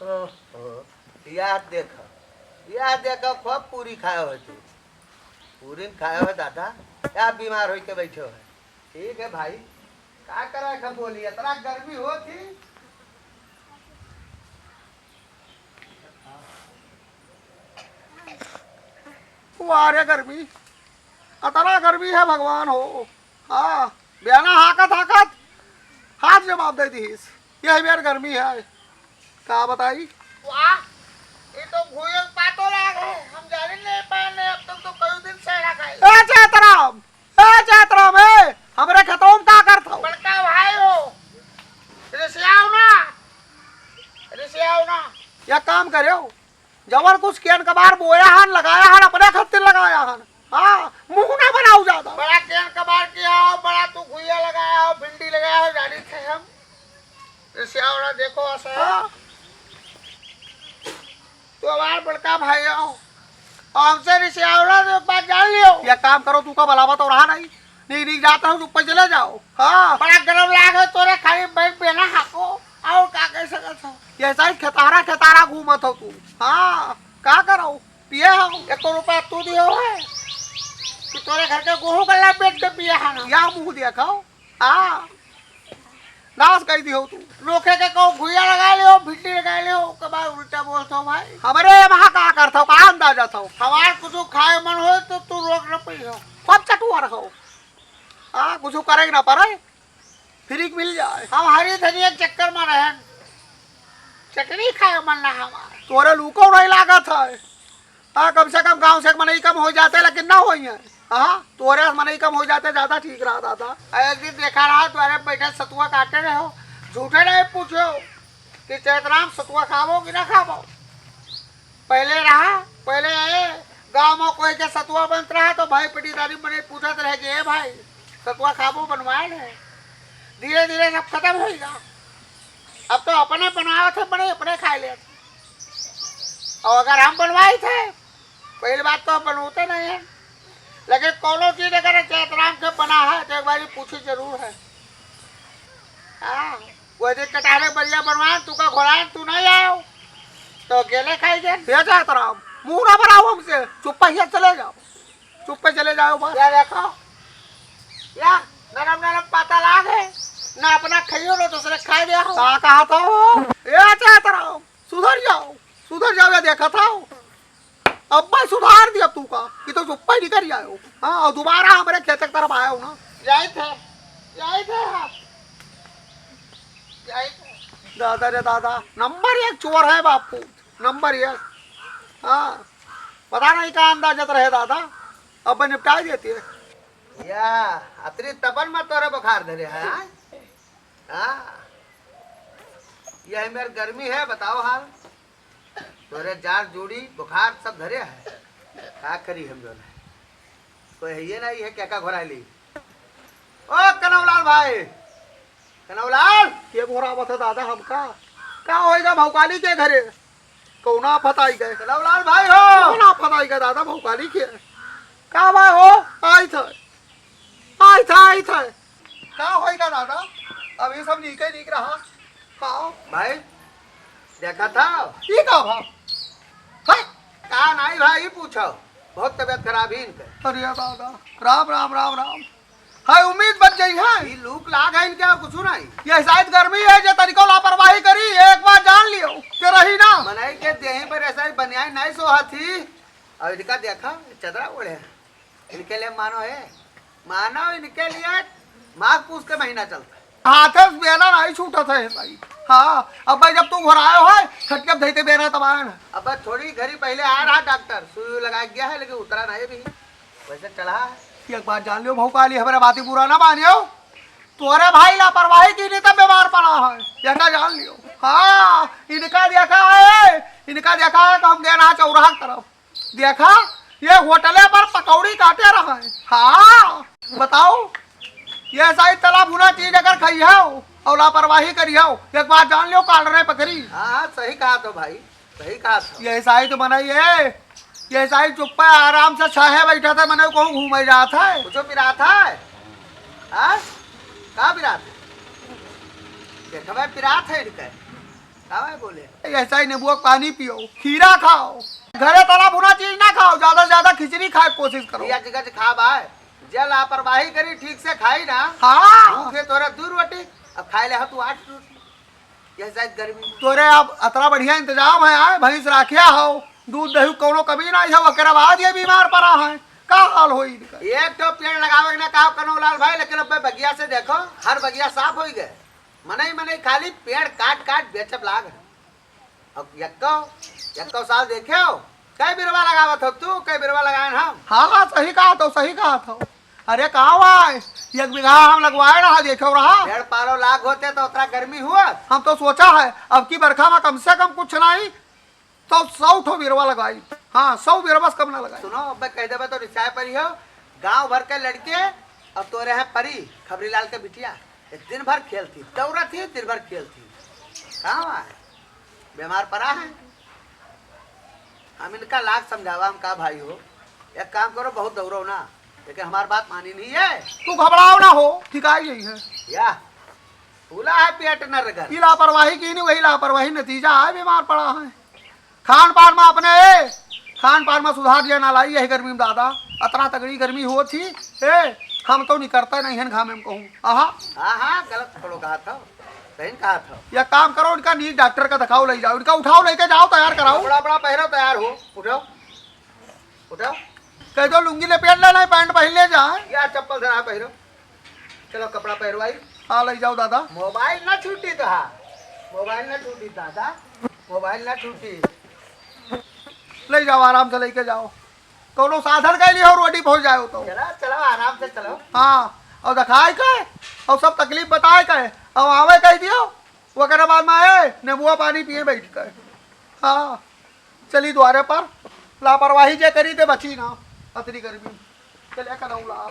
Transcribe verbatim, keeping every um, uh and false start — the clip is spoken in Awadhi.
ओहो, या देख, या देख, खूब पूरी खाए हो तू। पूरी न खाए हो दादा, या बीमार होइके बैठे हो। ठीक है भाई, का करे का बोली, इतना गर्मी होत ही। वाह रे गर्मी, अतना गर्मी है भगवान हो। हाँ, बियाना हाकत हाकत हाथ जवाब दे दीस। यही मेर गर्मी है, का बताई? वाह, ये तो भूयल पातो लाग है। हम जाने नहीं पाए, नहीं, अब तक तो कई दिन से रखा है। ए चैतराम, ए चैतराम, ए, हमरे खेतों में का करत हो? बड़का भाई हो, रिसियाओ ना, रिसियाओ ना। या काम करेउ, जवन कुछ केन कबार बोया हन, लगाया हन, अपने खातिर लगाया हन। हाँ, मुँह ना बनाउ ज्यादा। बड़ा केन कबार किया हो, बड़ा तू घुइया लगाया हो, भिंडी लगाया हो, जानी थे हम। रिसियाओ ना, देखो ऐसा है। हाँ। तू हमार बड़का भाई हो, हमसे रिसियाओ ना, तो एक बात जान लियो। या काम करो, तू का बलावा तो रहा नहीं। नहीं, नहीं, जात रहो, चुप्पे चले जाओ। हाँ। बड़ा गरम लाग है तोरे, खाली बैठ बेना हाको, और का कह सकत हो? ये साइज खेतारा, खेतारा घूमत हो तू। हाँ, का करो? पिए हो? एको रुपया तू दियो है कि तोरे घर के गोहूं गल्ला बेच के पिए है ना? या मुँह देखो। हाँ, नाश कर दियो तू। नोखे के कहूँ घुइया लगा लियो, भिंडी लगा लियो, ओकर बाद उल्टा बोलत हो भाई। हमरे यहाँ का करत हो, का अंदाजा था? हमार कुछ खाए मन हो तो तू रोक न पइहो। सब चटुअर हो। हाँ, कुछ करे ना पड़े, फ्री के मिल जाए। हम हरी धनिया के चक्कर में रहन, चटनी खाए मन ना हमार। तोरे लूको नहीं लागत है। हाँ, कम से कम गाँव से एक मनई कम हो जाते, लेकिन ना होई है। हाँ, तोरे मनई कम हो जाते, ज्यादा ठीक रहा दादा। अरे, एक दिन देखा रहा, द्वारे बैठे सतुआ काटे रहे हो, झूठे नहीं पूछो कि चैतराम सतुआ खाबो कि ना खाबो। पहले रहा, पहले आए, गाँव में कोई के सतुआ बनत रहा, तो भाई पटीदारी मनई पूछत रहे कि, "ए भाई, सतुआ खाबो, बनवाए ले।" धीरे धीरे सब खत्म होइगा। अब तो अपने बनावत है, बने अपने खाए लेत। और अगर हम बनवाई थे, पहली बात तो हम बनौते नहीं है, लेकिन कोनो चीज अगर चैतराम के बना है तो एक बार पूछी जरूर है। हाँ, वो दिन कटारे बढ़िया बनवाए, तू का घोड़ाए, तू नहीं आयो, तो अकेले खाई गए। ये चैतराम, मुंह ना बनाओ हमसे, चुप्पा ही चले जाओ, चुप्पे चले जाओ बस। या देखो, या नरम नरम पाता लाग है, ना अपना खाइयो, ना दूसरे खाए दे हो। का कहा था वो? ए चैतराम, सुधर जाओ, सुधर जाओ, या देखा था। अब मैं सुधार दिया तू का, कि तो चुप्पा ही निकल जाओ। हाँ, और दोबारा हमारे खेत की तरफ आयो ना। जाए थे, जाए थे आप, जाए थे। दादा रे दादा, नंबर एक चोर है बापू, नंबर एक। हाँ, पता नहीं का अंदाजत रहे दादा, अब निपटाई देती है। या, अतरी तपन में तोरे बुखार धरे है, हाँ? हाँ। यही मेर गर्मी है, बताओ हाल। तोरे जाड़ जूड़ी, बुखार सब धरे है। का करी हम जौन है? कोई है ये नहीं है, क्या का घोराई ली? ओ कनौलाल भाई, कनौलाल! के घोरावत है दादा हमका? का होइगा भौकाली के घरे? कौना आफत आई गए? कनौलाल भाई हो! कौना आफत आई गए दादा भौकाली के? का बा हो? आई थे, आई थे, आई थे। का होइगा दादा? अब ये सब नीके नीक रहा। हाँ। भाई, देखा था? ई का भा? है? का नहीं भाई, पूछो। बहुत तबीयत खराब ही इनके। अरे दादा, राम, राम, राम, राम। हाय, उम्मीद बच गई है। ई लूक लाग है इनके, और कुछ नहीं। ये शायद गर्मी है, जे तनिको लापरवाही करी, एक बार जान लियो, के रही ना। मनई के देही पर ऐसा ही बनियाई नहीं सोहा थी। और इनका देखा, चदरा ओढ़े। इनके लिए मानो है, मानो इनके लिए माघ पूस के महीना चलता है। हाथे से बेना नहीं छूटत है भाई। हाँ, अब भाई जब तू घोरायो है, खटके धई के बेना तबान। अब बस थोड़ी घड़ी पहले आ रहा डॉक्टर, सुई लगा गया है, लेकिन उतरा नहीं अभी। वैसे चढ़ा है। एक बात जान लियो भौकाली, हमारे बाती बुरा ना मानियो। तोरे भाई लापरवाही की नहीं तब बीमार पड़ा है, ये का जान लियो। हाँ, इनका देखा है, इनका देखा है तो हम गए ना चौराहा की तरफ। देखा, ये होटले पर पकौड़ी काटे रहा है। हाँ, बताओ, ये ऐसा ही तला भुना चीज अगर खाई हो और लापरवाही करी हो, एक बात जान लियो, काट रहे पकड़ी। हाँ, हाँ, सही कहा तो भाई, सही कहा तो। ये ऐसा ही तो बनाई है, ये ऐसा ही चुप्पा आराम से छाहे बैठा था, मने कहूँ घूमे जात है। कुछो पिरात है? हाँ? का पिरात है? देखबे पिरात है इनके। का भाई बोले? ऐसा ही नींबुआ का पानी पियो, खीरा खाओ, घरे तला भुना चीज ना खाओ, ज्यादा से ज्यादा खिचड़ी खाए के कोशिश करो। पियाज गज खा भाई, जे लापरवाही करी ठीक से खाई ना। हाँ। भूखे तोरे दू रोटी, अब खाए ले हो तू आठ रोटी। यह शायद गर्मी। तोरे अब अतरा बढ़िया इंतजाम है, आए भैंस राखिया हो, दूध दही कौनो कमी ना है, ओकरे बाद ये बीमार पड़ा है, का हाल होई इनका? एक तो पेड़ लगावे के ना कहा कनो लाल भाई, लेकिन अब बगिया से देखो, हर बगिया साफ होई गए। मनई मनई खाली पेड़ काट काट बेचब लाग है। अब यक्को, यक्को साल देखे हो, कई बिरवा लगावत हो तू, कई बिरवा लगाए हम। हाँ, हाँ, सही कहा तो, सही कहा तो। अरे, कहाँ भाई, एक बीघा हम लगवाए रहा, देखे रहा। पेड़ पालो लाग होते तो उतना गर्मी हुआ। हम तो सोचा है, अब की बरखा में कम से कम कुछ नहीं, तो सौ ठो बिरवा लगाई। हाँ, सौ बिरवा से कम ना लगाई। सुनो, अब मैं कह देबे तो रिसाए परी हो, गांव भर के लड़के, अब तोरे हैं परी, खबरी लाल के बिटिया, ये दिन भर खेलती, दौड़त ही, दिन भर खेलती। कहाँ है? बीमार पड़ा है। हम इनका लाख समझावा, हम का भाई हो, एक काम करो, बहुत दौड़ो ना, लेकिन हमार बात मानी नहीं है। तू घबराओ ना हो, ठीक आई गई है। या, फूला है पेट नरगर। ई लापरवाही की नहीं, वही लापरवाही नतीजा है, बीमार पड़ा है। खान पान में अपने, ए, खान पान में सुधार जे ना लाई, यही गर्मी में दादा, अतना तगड़ी गर्मी होत ही, ए, हम तो निकरते नहीं हैं घामे में कहूँ। आहा। हाँ, हाँ, गलत थोड़ो कहा था, सही कहा था। या काम करो, इनका नीक डॉक्टर का दिखाओ, ले जाओ, इनका उठाओ, लेके जाओ, तैयार कराओ। बड़ा, बड़ा पहरो, तैयार हो, उठाओ, उठाओ। कह दो लुंगी लपेट ले, नहीं पैंट पहन ले जा। या चप्पल से ना पहरो, चलो कपड़ा पहरवाई। हाँ, ले जाओ दादा। मोबाइल ना छूटी तो, हाँ, मोबाइल ना छूटी दादा, मोबाइल ना छूटी। ले जाओ, आराम से लेके जाओ, कौनो साधन कह लियो, रोटी पहुँच जाओ तो। चला, चला, आराम से चलो। हाँ, और दिखाए के, और सब तकलीफ बताए के, और आवे कह दियो, ओकरे बाद में, ए, नेबुआ पानी पिए बैठ के। हाँ, चली द्वारे पर, लापरवाही जे करी ते बची ना, अतरी गर्मी। चले कनौला।